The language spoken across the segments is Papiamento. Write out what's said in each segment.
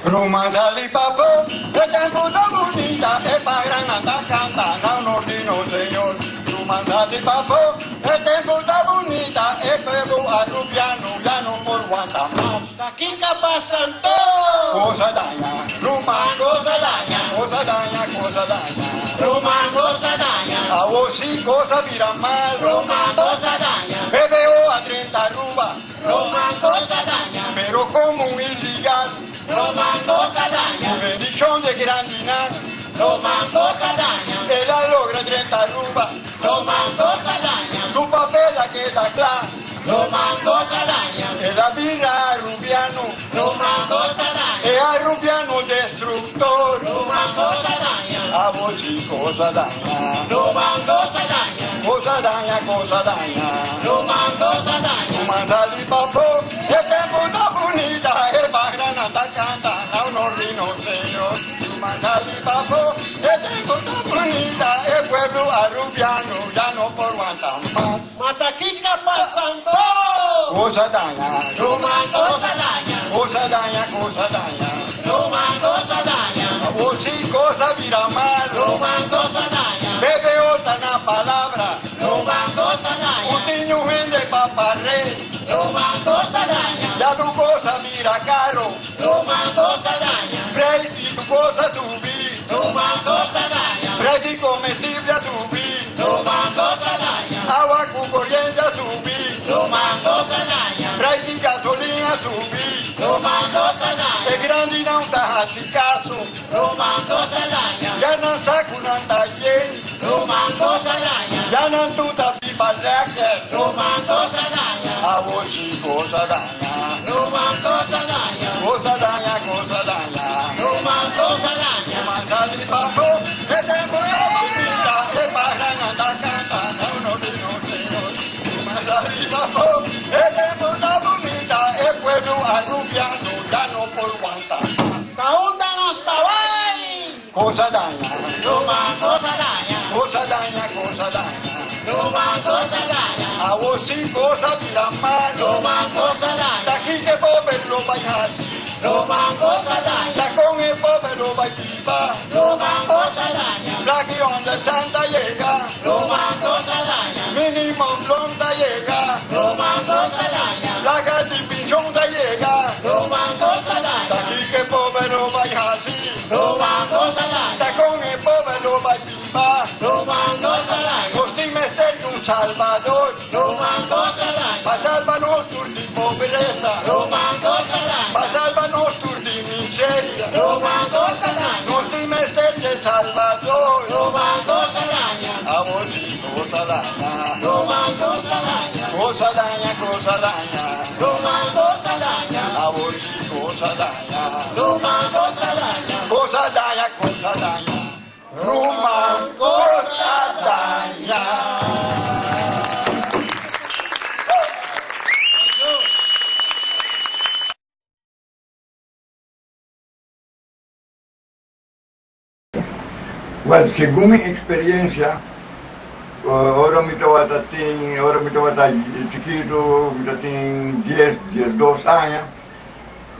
Ruman sali pafó, e tempu ta bunita, e pagranan ta kanta na honor di nos Señor. Ruman sali pafó, e tempu ta bunita, e pueblo arubiano ya no por wanta mas. Ta kiko pasa anto? Kos a daña, ruman, kos a daña. Kos a daña, kos a daña. Ruman, kos a daña. Awor sí kos a bira mal. Ruman, kos a daña. BBO a drenta Aruba. Ruman, kos a daña. Pero komo un ilegal. Ruman, kos a daña. Ku bendishon di grandinan. Ruman, kos a daña. El a logra drenta Aruba. Ruman, kos a daña. Su papel a keda kla. Ruman, kos a daña. El a bira arubiano. Ruman, kos a daña. E arubiano destruktor. Ruman, kos a daña. Awor sí kos a daña. Ruman, kos a daña. Kos a daña, kos a daña. Ruman, kos a daña. Ruman sali pafó, e tempu ta bunita, e pagranan ta kanta na honor di nos Señor. Ruman sali pafó, e tempu ta bunita, e pueblo arubiano ya no por wanta mas. Ma ta kiko a pasa anto? Kos a daña. Ruman, kos a daña. Kos a daña, kos a daña. Ruman, kos a daña. Awor sí kos a bira mal. Ruman, kos a daña. BBO ta na palabra. Ruman, kos a daña. Ku tin un hende pa par'é. Ruman, kos a daña. Ya tur kos a bira karo. Ruman, kos a daña. Preis di tur kos a subi. Ruman, kos a daña. Preis di komestibel a subi. Ruman, kos a daña. Awa ku koriente a subi. Ruman, kos a daña. Preis di gasolin a subi. Ruman, kos a daña. E grandinan no ta hasi kaso. Ruman, kos a daña. Ya nan sa ku nan ta yen. Ruman, kos a daña. Ya nan tur ta biba lekker. Ruman, kos a daña. Awor sí kos a daña. Ruman, kos a daña. Kos a daña, kos a daña. Ruman, kos a daña. Ruman sali pafó, e tempu ta bunita, e pagranan ta kanta na honor di nos Señor. Ruman sali pafó, e tempu ta bunita, e pueblo arubiano ya no por wanta. Ta unda nos ta bai? Kos a daña. Ruman, kos a daña. Kos a daña, kos a daña. Ruman, kos a daña. Awor sí kos a bira mal. Ruman, kos a daña. Ta kiko e pober lo bai hasi. Ruman, kos a daña. Ta kon e pober lo bai biba. Ruman, kos a daña. Plaki onderstand a yega. Ruman, kos a daña. Minimumloon ta yega. Ruman, kos a daña. Plaka di penshun ta yega. Ruman, kos a daña. Ta kiko e pober lo bai hasi. Ruman, kos a daña. Ta kon e pober lo bai biba. Ruman, kos a daña. Nos tin mester di un salbador. Ruman, kos a daña. Pa salba nos tur di pobresa. Ruman, kos a daña. Pa salba nos tur di miseria. Ruman, kos a daña. Nos tin mester di salbador. Ruman, kos a daña. Awor sí kos a daña. Ruman, kos a daña. Kos a daña, kos a daña. Ruman, kos a daña. Awor sí kos a daña. Ruman, kos a daña. Kos a daña, kos a daña. Ruman, kos a daña. Well, segun mi eksperensia, ora mi tabata tin, ora mi tabata chikitu, mi ta tin dies, diesdos aña,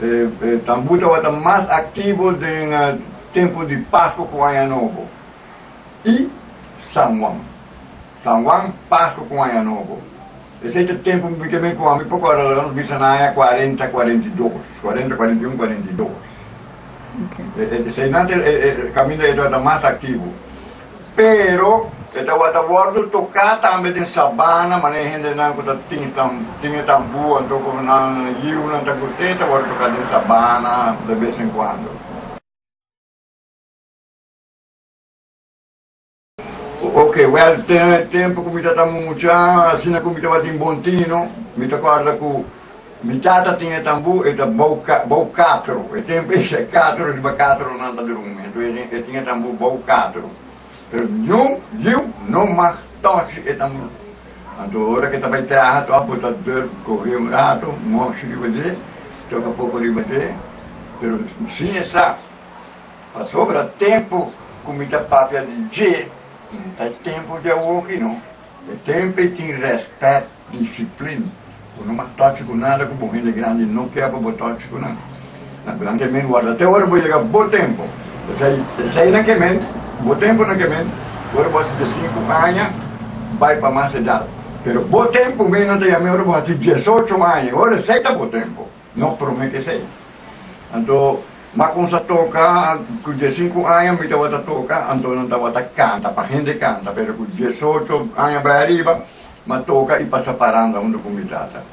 e tambú tabata mas aktivo den tempu di Pasku ku Aña Nobo i San Juan. San Juan, Pasku ku Aña Nobo. Esei ta tempu mi ta bin ku ami poko ora laga nos bisa na aña kuarenta, kuarenta i dos, kuarenta, kuarenta i un, kuarenta i dos. Esei nan ta e kaminda e tabata mas aktivo. Pero e tabata wòrdu toká tambe den sabana, manera e hendenan ku ta tin tin e tambú anto ku nan yiunan ta gust'é, ta wòrdu toká den sabana de bes en kuando. Ok, wèl, te tempu ku mi tabata mucha, asina ku mi tabatin bon tino, mi ta kòrda ku mi tata tin e tambú, e ta bou bou katro. E tempu ei e katro riba katro nan ta drumi, enton e tin e tambú bou katro. Pero niun yiu no mag tòchi e tambú. Anto ora ku e ta bai traha tòg bo ta dùrp kohe un rato, mòshi riba dje, toka poko riba dje, pero sin e sa. Pasobra tempu ku mi ta papia di dje no ta e tempu di awoki no. E tempu ei tin rèspèt, disiplin. Bo no mag tòchi ku nada ku bo hende grandi no ke pa bo tòchi ku nan. Nan ke men warda te ora bo yega bo tempo. Esei, esei nan ke men, bo tempo nan ke men, ora bo hasi diesinku aña bai pa mas edat. Pero bo tempo men nan ta yam'é ora bo hasi diesocho aña, ora esei ta bo tempo, no promé ke esei. Anto m'a kumsa toka ku diesinku aña mi tabata toka, anto nan tabata kanta pa hende kanta, pero ku diesocho aña bai ariba m'a toka i pasa paranda huntu ku mi tata.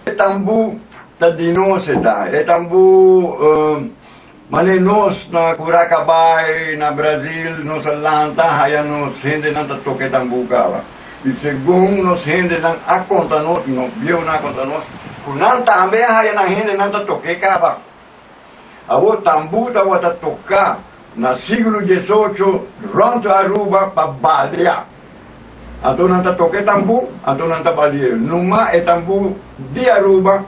E tambú ta di nos e ta. E tambú mane nos na Curacabai, na Brazil, nos a lanta haya nos hendenan ta toka e tambú kaba. I segun nos hendenan a konta nos, nos bieunan a konta nos, ku nan tambe a haya nan hendenan ta tok'é kaba. Awor tambú tabata toká na siglo diesocho rònt Aruba pa balia. Anto nan ta toka e tambú, anto nan ta balia. Numa e tambú di Aruba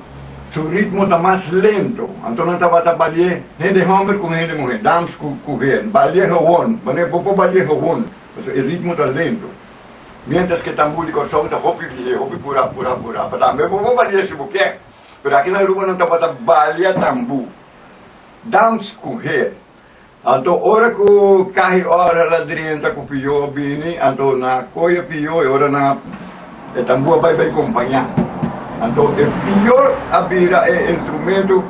su ritmo ta mas lento, anto nan tabata balia hende hòmber ku hende muhé, dams ku heren, balia gewon, manera bo por balia gewon, pasobra e ritmo ta lento. Miéntras ku e tambú di Kòrsou ta hopi lihé, hopi purá, purá, purá. Pa tambe bo por balia si bo ke. Pero aki na Aruba nan tabata balia tambú, dans ku her. Anto ora ku kahi ora la drenta ku pio a bini, anto na koy e pio e ora nan e tambú a bai bai kompañá. Anto e pio a bira e instrumento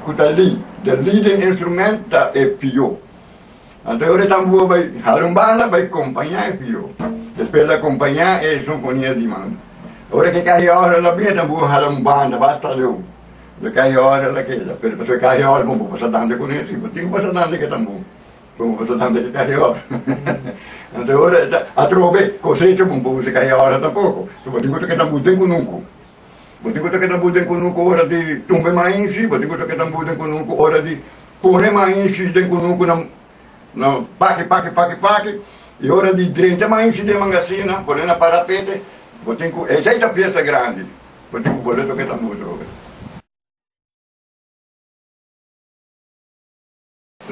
ku ta lead, the leading instrument ta e pio. Anto e ora e tambú a bai hala un banda bai kompañá e pio. Despues el a kompañá e sinfonia di man. Ora ke kahi ora la bini e tambú a hala un banda basta leu. Lo kahi ora la keda, pero pasobra e kahi ora bo por pasa dande kuné si, bo tin ku pasa dande ke tambú, bo por pasa dande ke kahi ora. Anto e ora e ta atrobe kosecha bo no por usa kahi ora tampoko, so bo tin ku toka e tambú den kunuku. Bo tin ku toka e tambú den kunuku ora di tumba e mainshi, bo tin ku toka e tambú den kunuku ora di pone mainshi den kunuku na na paki paki paki paki, i ora di drenta mainshi den mangasina pone na parapete, bo tin ku, esei ta fiesta grandi. Bo tin ku boleto ke ta mucho hopi.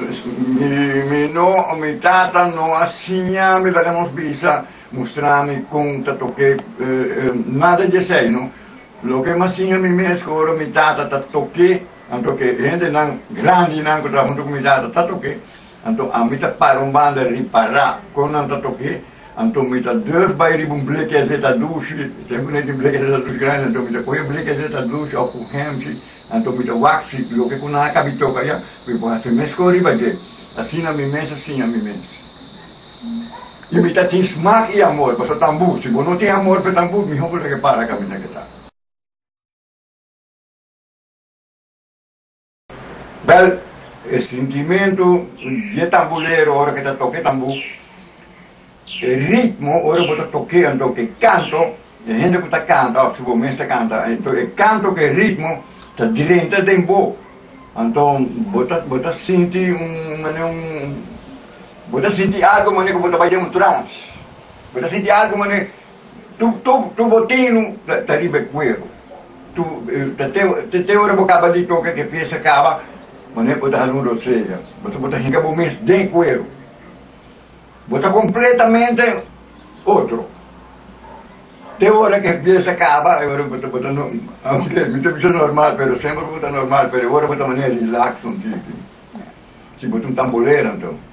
Mi no, mi tata no a siña mi laga nos bisa, mustra mi kon ta toke nada di esei no. Loke mi a siña mi mes ku ora mi tata ta toke, anto ke hendenan grandinan ku ta huntu ku mi tata ta toke, Anto ami ta para un banda ripará kon nan ta tok'é, anto mi ta durf bai riba un bleki azeta dushi, tempu nan tin bleki azeta dushi grandi, anto mi ta kohe bleki azeta dushi òf ku hèmchi, anto mi ta wak si loke ku nan a kabi toka ya, mi por hasi meskos riba dje. Asina mi mes a siña mi mes. I mi ta tin smak i amor pasobra tambú, si bo no tin amor pa e tambú, mihó bo ta ke para kaminda ke ta. Bel, e sintimentu dje tambulero ora ke ta toka e tambú, e ritmo ora bo ta tok'é anto ke kanto, e hende ku ta kanta òf si bo mes ta kanta, anto e kanto ku e ritmo ta drenta den bo, anto bo ta bo ta sinti un manera un bo ta sinti algu manera ku bo ta bai den un trans, bo ta sinti algu manera tu tu tu bo tinu ta riba e kueru. Tu ta te te ora bo kaba di toka ke fiesta kaba, manera bo ta hala un rosea, bo ta bo ta hinka bo mes den kueru. Bo ta kompletamente otro. Te ora ke fiesta kaba, e ora bo ta bo ta no, aunke mi ta bisa normal, pero semper bo ta normal, pero e ora bo ta manera relax un tiki. Si bo ta un tambolero anto.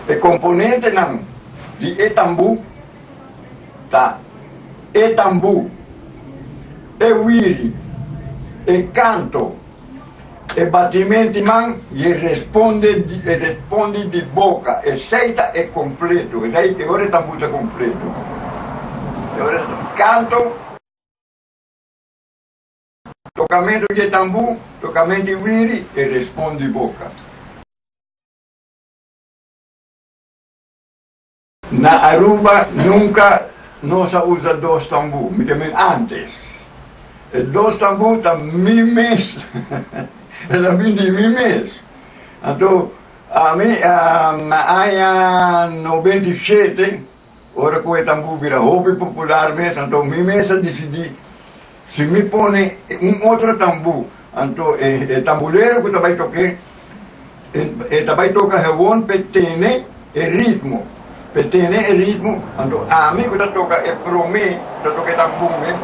E komponentenan di e tambú ta, e tambú, e wiri, e kanto, e batiment'i man i e responde di e respondi di boka. Esei ta e kompleto. Esei e ora e tambú ta kompleto. E ora kanto. Tokamentu di e tambú, tokamentu di wiri e respondi boka. Na Aruba nunka nos a usa dos tambú, mi ta men antes. E dos tambú ta mi mes, el a bin di mi mes. Anto ami na aña 97, Ora ku e tambú bira hopi popular mes, anto mi mes a disidí, si mi pone un otro tambú, anto e tambulero ku ta bai tok'é, e ta bai toka gewon p'e tene e ritmo, p'e tene e ritmo, anto ami ku ta toka e promé, ta toka e tambú mes.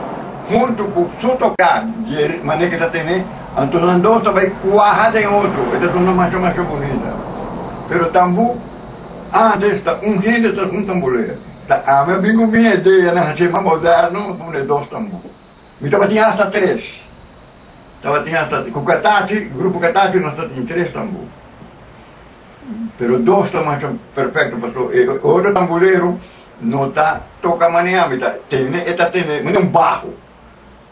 Huntu ku su toká di manera ku e ta tene, anto nan dos ta bai kuaha den otro. E ta torna masha masha bunita. Pero tambú antes ta un hende ta un tambuler. Ta ami a bin ku mi idea na hasi mas moderno pone dos tambú. Mi tabatin hasta tres. Tabatin hasta ku Katachi, grupo Katachi nos tabatin tres tambú. Pero dos ta masha perfecto pasobra e otro tambulero no ta toca manera ami ta tene, e ta tene manera un baho.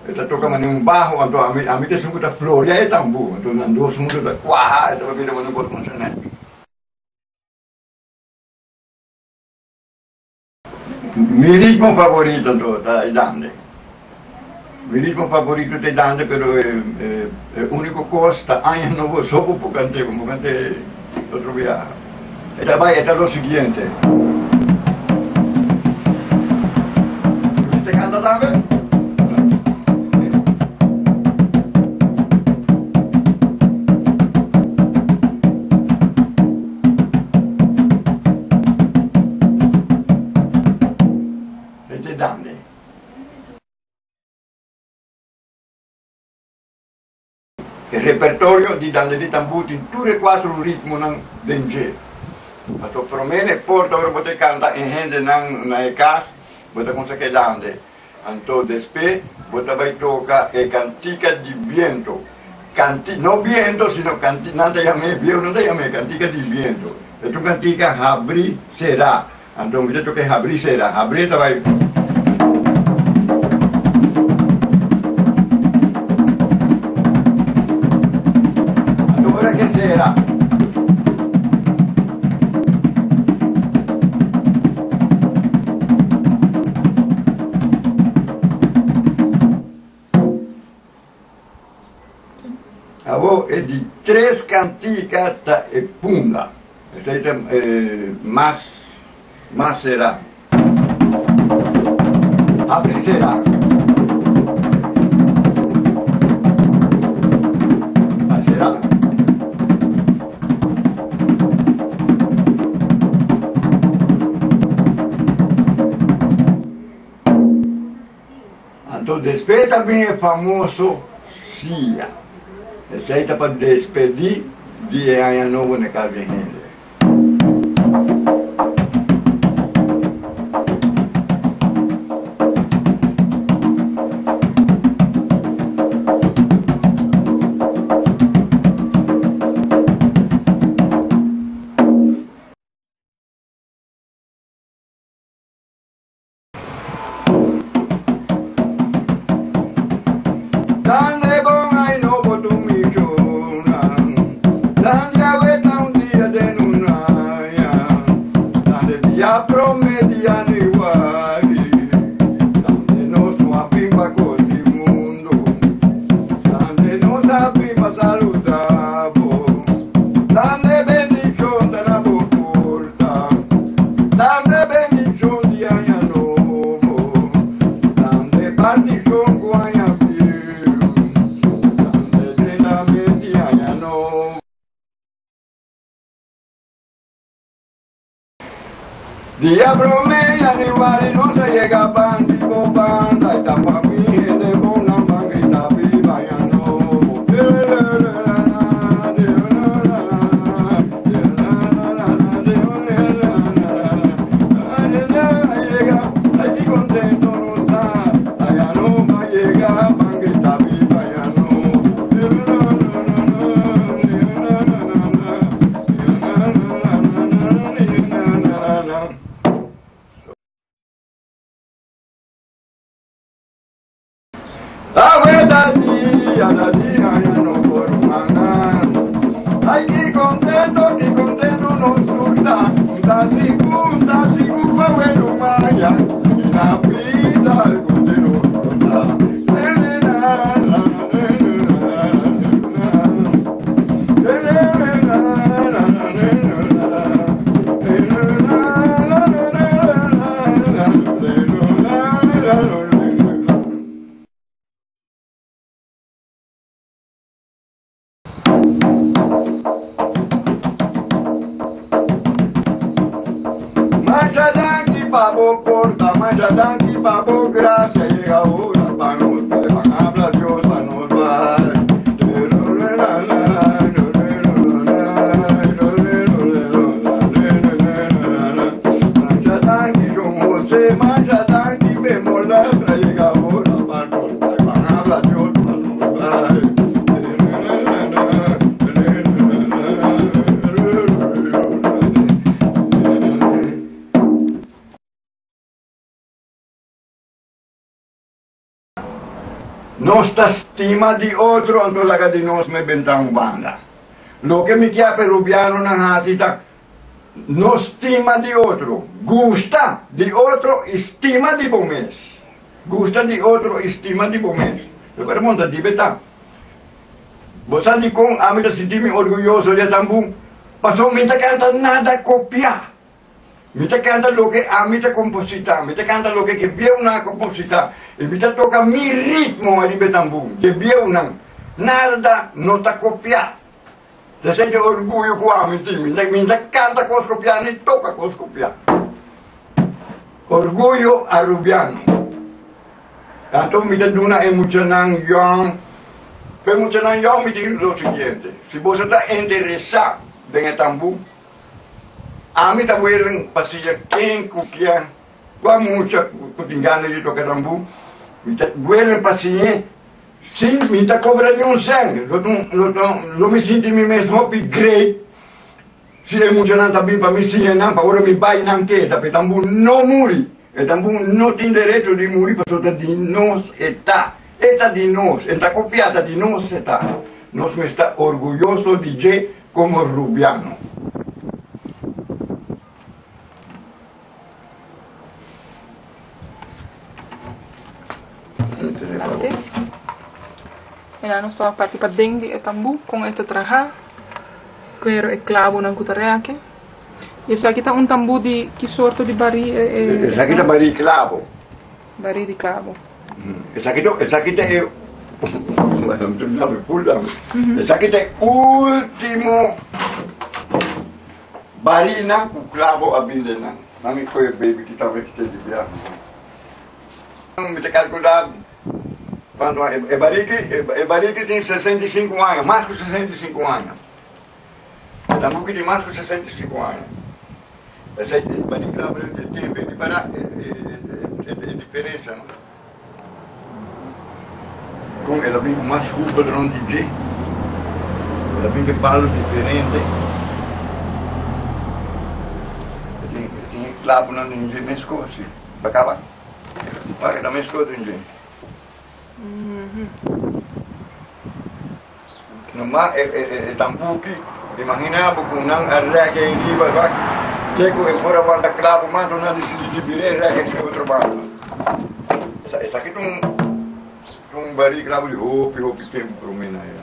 E ta toca manera un baho, anto ami ami ta esun cu ta floria e tambu. Anto nan dos hunto ta cuaha, e ta bira manera un cos masha nechi. Mi ritmo favorito anto ta e dande. Mi ritmo favorito ta e dande pero e unico cos ta aña nobo so bo por cant'e, bo no por cant'e otro biaha. E ta bai, e ta lo siguiente. Mester canta tambe? E te dande. E repertorio di dande di tambú tin tur e cuatro ritmonan den dje. Pasobra promé n'e porta ora bo ta canta e hendenan na e cas, bo ta cuminsa cu e dande. Anto despe bo ta bai toca e cantica di biento. Canti, no biento, sino canti, nan ta yam'é, bieunan ta yam'é cantica di biento. E ta un cantica habri será. Anto mi ta toca e habri será. Habri ta bai. Anto ora ke sera. Awor e di tres kantika ta e punda. Esei ta mas mas será. Habri será. Mas será. Anto despues ta bin e famoso sia. Esei ta pa despedí di e aña nobo na kas di hende. Dande bon ay nobo tu michonan, Dande awe ta un dia den un aña, Dande dia prome di januari, Dande nos no a bin pa cos di mundo, Dande nos a bin pa saluda bo, Dande bendicion ta na bo porta. Dande bendicion di aña nobo, Dande bendicion cu aña bieu, Dande plenamente di aña nobo. Dia prome januari nos a yega bandi bo banda y ta pa mi hende bon nan ban grita biba aña nobo. Awe ta dia, ta dia aña nobo rumannan. Ay ki contento, ki contento nos tur ta. Ta sigur, ta sigur ku awe no maya. I na bida algun di nos lo ta. Masha danki pa bo porta, masha danki pa bo gracia, yega ora pa nos. Nos ta stima di otro anto laga di nos me benta un banda. Loke mi kia pa e rubianonan hasi ta no stima di otro, gusta di otro i stima di bo mes. Gusta di otro i stima di bo mes. Loke ta monta dibe ta. Bo sa dikon ami ta sinti mi orguyoso di e tambú? Pasobra mi ta kanta nada kopiá. Mi ta kanta loke ami ta kompositá, mi ta kanta loke ke bieunan a kompositá i mi ta toka mi ritmo ariba e tambú dje bieunan. Nada no ta kopiá. Ta esei ta e orguyo ku ami tin. Mi mi ta kanta kos kopiá ni toka kos kopiá. Orguyo arubiano. Anto mi ta duna e muchanan yòn. Pa e muchanan yòn mi tin lo siguiente, si boso ta interesá den e tambú, Ami ta welen pa siña ken ku kier kua mucha ku tin gana di toka tambú. Mi ta welen pa siñ'é sin mi ta kobra niun sèn. Lo mi sinti mi mes hopi great si e muchanan ta bin pa mi siña nan pa ora mi bai nan keda. Pa e tambú no muri. E tambú no tin derecho di muri pasobra ta di nos e ta. E ta di nos. E ta kopiá, ta di nos e ta. Nos mester ta orguyoso di dje. Como rubiano. Mira nos ta parti paden di e tambú con e ta traha, pero e clabonan cu ta reke. Y esaki ta un tambú di ki sorto di barí e Esaki ta barí clabo. Barí di clabo. Esaki ta esaki ta e esaki ta e ultimo barinan ku clabo a bin den nan. Nan mi kohe baby ki tabata kita di biaha. Mi ta kalkulá kuantu aña e bariki e bariki tin 65 aña, mas ku 65 aña. E tambuki tin mas ku 65 aña. Esei tin bani clabo den e tempu e para e diferencia no. Con el a bin cu mas hupa rond di dje. El a bin cu e palo diferente. E tin e tin e clabonan den dje mescos asi. Pa caba. Pa ta mescos den dje. Numa e tambuki, imagina bo ku nan a rèk ei riba wak, te ku e por a wanta klabu mas lo nan disidi di bira e rèk ei di otro banda. Esaki ta un barí klabu di hopi hopi tempu promé na e.